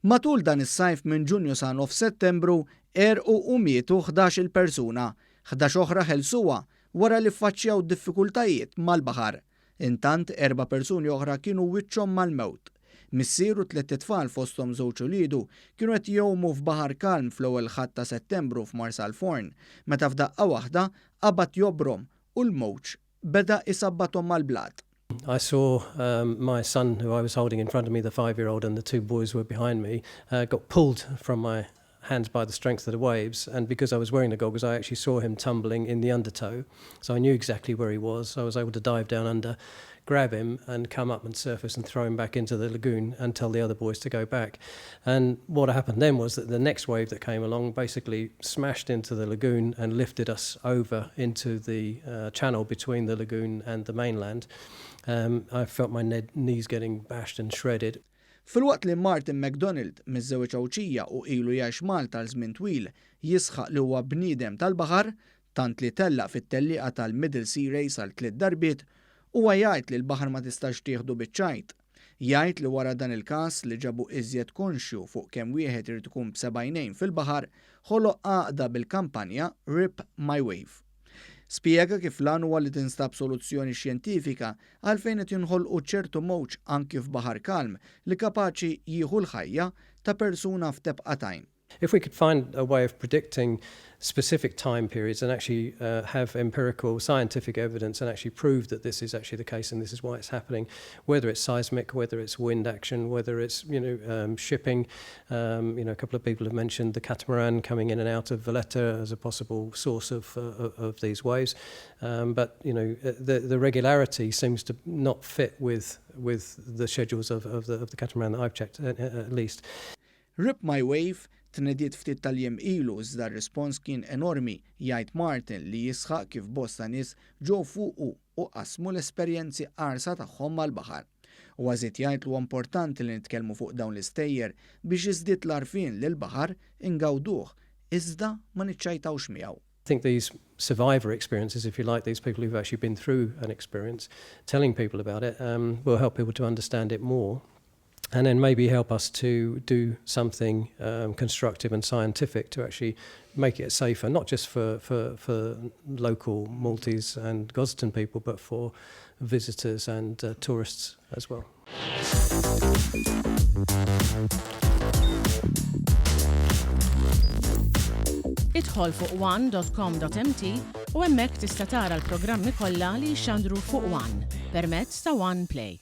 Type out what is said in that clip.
Matul dan is-sajf minn Ġunju sa nofs Settembru għerqu u mietu 11-il persuna, 11 oħra ħelsuha wara li ffaċċjaw diffikultajiet mal-baħar. Intant erba' persuni oħra kienu wiċċhom mal-mewt. Missier u tlett itfal fosthom żewġ uliedu kienu qed jgħumu f'baħar kalm fl-ewwel Ħadd ta' Settembru f'Marsalforn meta f'daqqa waħda qabad jobrom u l-mewġ beda jsabbathom mal-blat. I saw um, my son, who I was holding in front of me, the five-year-old, and the two boys were behind me, uh, got pulled from my hands by the strength of the waves. And because I was wearing the goggles, I actually saw him tumbling in the undertow. So I knew exactly where he was. I was able to dive down under, grab him, and come up and surface and throw him back into the lagoon and tell the other boys to go back. And what happened then was that the next wave that came along basically smashed into the lagoon and lifted us over into the uh, channel between the lagoon and the mainland. Um, I felt my knees getting bashed and shredded. Filwaqt li Martin McDonald, miżżewweġ Għawdxija u ilu jgħix Malta għal żmien twil, jisħaq li huwa bniedem tal-baħar, tant li tellaq fit-tellieqa tal-Middle Sea Race għal tliet darbiet, huwa jgħid li l-baħar ma tistax tieħdu biċ-ċajt. Jgħid li wara dan il-każ li ġabu iżjed konxju fuq kemm wieħed irid ikun b'seba' għajnejn fil-baħar, ħoloq għaqda bil-kampanja Rip My Wave. Spjega kif l-għan huwa li tinstab soluzzjoni xjentifika għalfejn qed jinħolqu ċertu mewġ anki f'baħar kalm li kapaċi jieħu l-ħajja ta' persuna f'tebqa t'għajn. If we could find a way of predicting specific time periods and actually uh, have empirical scientific evidence and actually prove that this is actually the case and this is why it's happening, whether it's seismic, whether it's wind action, whether it's you know um, shipping, um, you know a couple of people have mentioned the catamaran coming in and out of Valletta as a possible source of uh, of these waves, um, but you know uh, the the regularity seems to not fit with with the schedules of, of the of the catamaran that I've checked at, at least. Rip My Wave tnediet ftit tal-jiem ilu iżda r-rispons kien enormi, jgħid Martin li jisħaq kif bosta nies ġew fuqu u qasmu l-esperjenzi qarsa tagħhom mal-baħar. Huwa żied jgħid li huwa importanti li nitkellmu fuq dawn l-istejjer biex jiżdied l-għarfien li l-baħar ingawduh iżda ma niċċajtawx miegħu. I think these survivor experiences, if you like, these people who've actually been through an experience, telling people about it um, will help people to understand it more and then maybe help us to do something um, constructive and scientific to actually make it safer, not just for, for, for local Maltese and Gozitan people, but for visitors and uh, tourists as well. Idħol fuq one.com.mt u hemmhekk tista' tara l-programmi kollha li jixxandru fuq One permezz ta' One Play.